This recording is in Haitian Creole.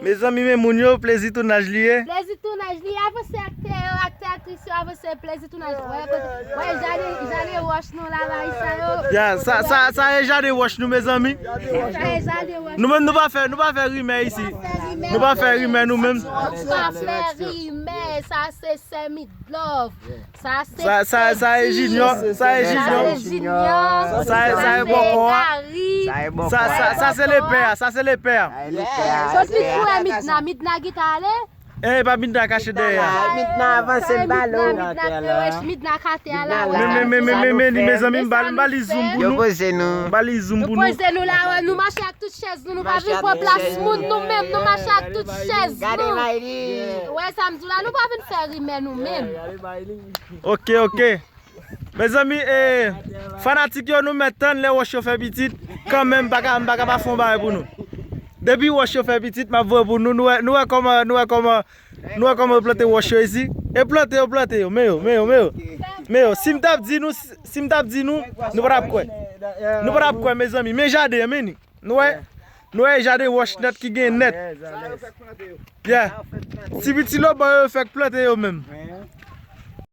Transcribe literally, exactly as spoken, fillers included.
Mezanmi, men moun yo, plezi tounaj li ye. Plezi tounaj li, avanse aktè yo, aktè aktris yo, avanse, plezi tounaj. Wè, wè, jade, jade wòch nou la, bay sa yo. Ya, sa, sa, sa e jade wòch nou, mezanmi. Sa e jade wòch nou. Nou menm, nou pa fè, nou pa fè rimè isi. Nou pa fè rimè, nou menm. Nou pa fè rimè, sa se sè Midlove. Sa se sa, sa e Junior, sa e Junior. Sa e Junior. Sa e, sa e Bòkò a. Sa e Bòkò a. Sa, sa, sa se lepè a, sa se lepè a. Sot vit pou wè Midna, Midna gita ale. Eh, pa Midna kache dèyè a. Midna avanse, m ba l. Midna, Midna, Midna kate a la. Men, men, men, men, men, men, mezanmi, m ba, m ba li zoom pou nou. Yo poze nou. M ba li zoom pou nou. Yo poze nou la, wè, nou mache ak tout chèz nou, nou pa vin pran plas moun, nou menm, nou mache ak tout chèz nou. Wè sa m di w la, nou pa vin fè rimè nou menm. Ok, ok. Mezanmi, eh, fanatik yo, nou mèt tann lè wòch yo fè pitit. Kanmenm, m pa ka, m pa ka pa fè yon bagay pou nou. Depi wòch yo fè pitit, m ap voye pou nou. Nou wè, nou wè kòman, nou wè kòman, nou wè kòman yo plante wòch yo isi. E plante yo, plante yo. Men yo, men yo, men yo. Men yo, si m t ap di nou, si, si m t ap di nou, nou pa t ap kwè. Nou pa t ap kwè, mezanmi. Men jaden an, men ni. Nou wè? Nou wè jaden wòch nèt ki gen nèt. Yeah. Ti piti loban yo fèk plante yo menm.